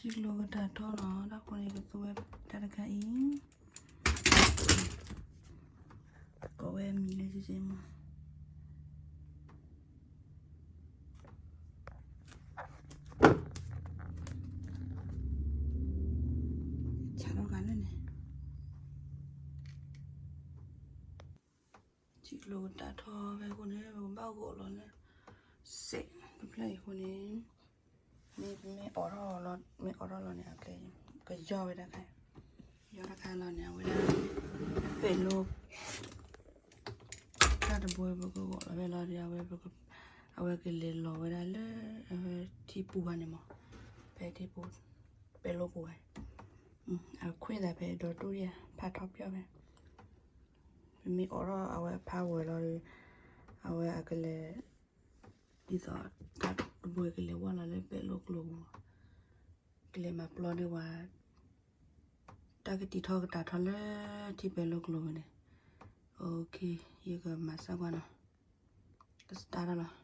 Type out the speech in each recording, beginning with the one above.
ထံကျိကတၢ်ထီလီၤ, ဒီးအဃိန့ၣ် ပသူဝဲတၢ်တခါအံၤ, ကိးဝဲအမံၤလၢကမး, ဆးထီၣ်ဂၤလၢန့ၣ်, ထံကျိကတၢ်ထီဖဲအဃိန့ၣ် ပကဘၣ်ဂီၤလီၤလၢ စဲးတဖျၢၣ်အံၤအဃိန့ၣ်, မ့ၢ်ပမ့ၢ်အိးထီၣ်လီၤ, မ့ၢ်အိးထီၣ်လီၤန့ၣ် အကျဲ ကယီၢ်ဝဲဒၣ်ခါ, ယီၢ်တခါလီၤန့ၣ် အဝဲဒၣ် ပဲာ်လိ တၢ်တဘိပကဂီၤလီၤဖဲလီၤဒီး အဝဲ အဝဲကလဲၤလီၤဝဲဒၣ်လၢ ထံပူၤဘၣ်န့ၣ်မး, ဖဲထံပူၤ ပဲာ်လိပူၤဘၣ်, အခွဲးသးဖဲဒီတူၢ်ယၤ ဖးထီပၠီၣ်ဖဲ, ပမ့ၢ်အိးထီၣ်အဝဲဖးဝဲလီၤဒီး အဝဲအကလဲၤ ဒ်သိးတၢ်တဘိကလဲၤဝဲလီၤလၢပဲာ်လိကျိပူၤ, ကလဲၤမၤပျီဒံးဝဲ, တၢ်ကတံၤထီၣ်ကတၢ်ထီၣ်လၢထံပဲာ်လိကျိပူၤန့ၣ်, ယကမၤစၢ်ကွၢ်နီၤ, ကစတၢ်တၢ်လီၤ.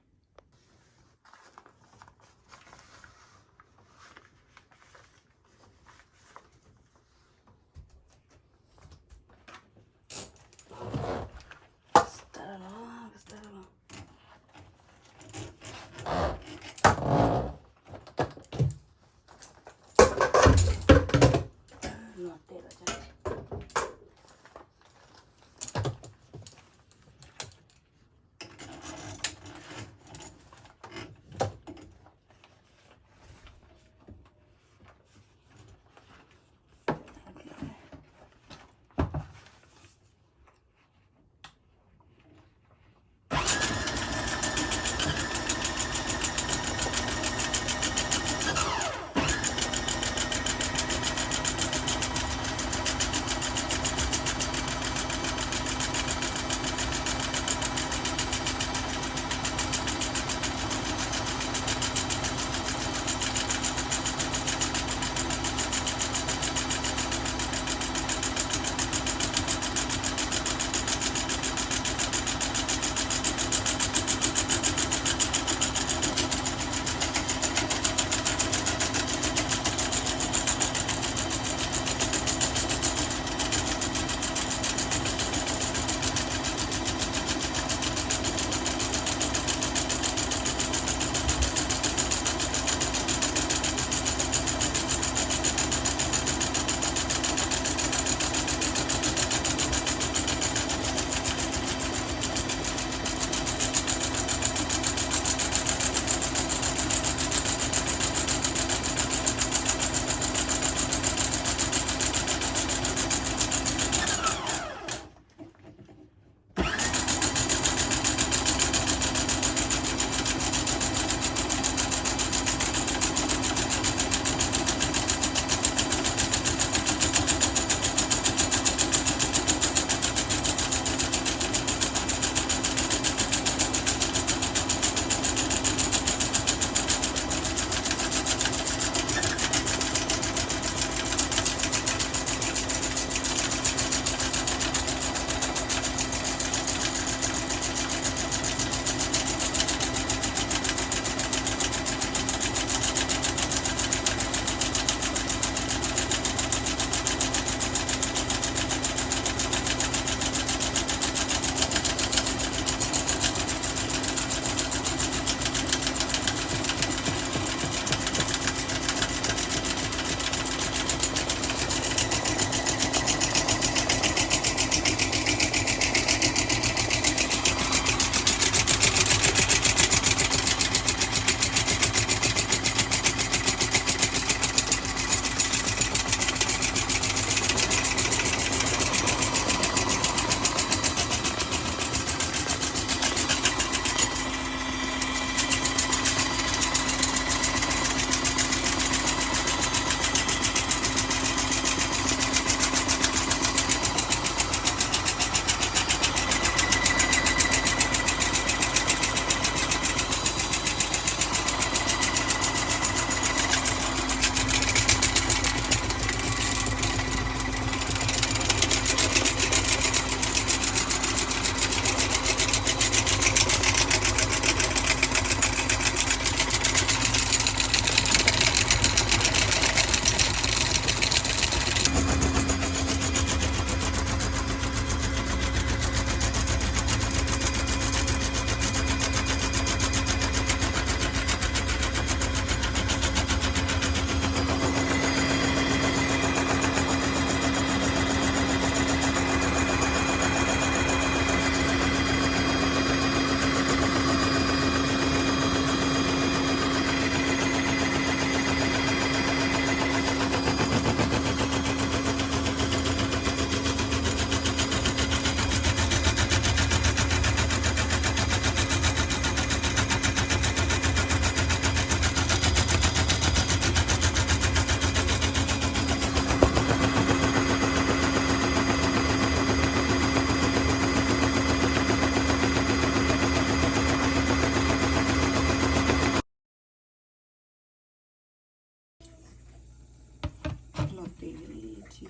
ကစတၢ်တၢ်လီၤ, ကစတၢ်တၢ်လီၤ. နီၢ်တဲလီၤ,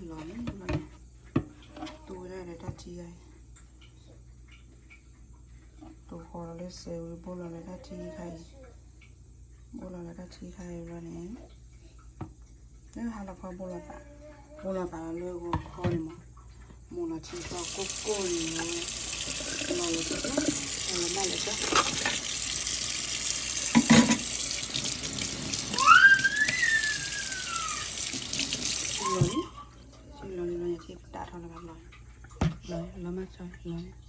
လီၤန့ၣ်, တူၢ်ဝဲဒၣ်ဒီးတၢ်ထံခါအံၤ, တူၢ်ဃီၤလီၤလၢစဲးဝံၤ ဘိၣ်လီၤလၢတၢ်ထံခါအံၤ, ဘိၣ်လီၤလၢတၢ်ထံခါအံၤဘျီန့ၣ်, လၢဟါလီၤခီဘိၣ်လီၤသး, ဘိၣ်လီၤသးလီၤလၢဂီၤခီန့ၣ်မး, မိၢ်လီၤထံကီၢ်ကိၢ်ကိၢ်န့ၣ်လီၤ, လီၤလၢကၠီ, လီၤလၢမၢ်လၢကၠီ လီၤန့ၣ်, လီၤန့ၣ်လီၤန့ၣ် ထံတၢ်ထီလၢဘၣ်ဘျီ, လီၤလၢမၢ်ကၠီလီၤန့ၣ်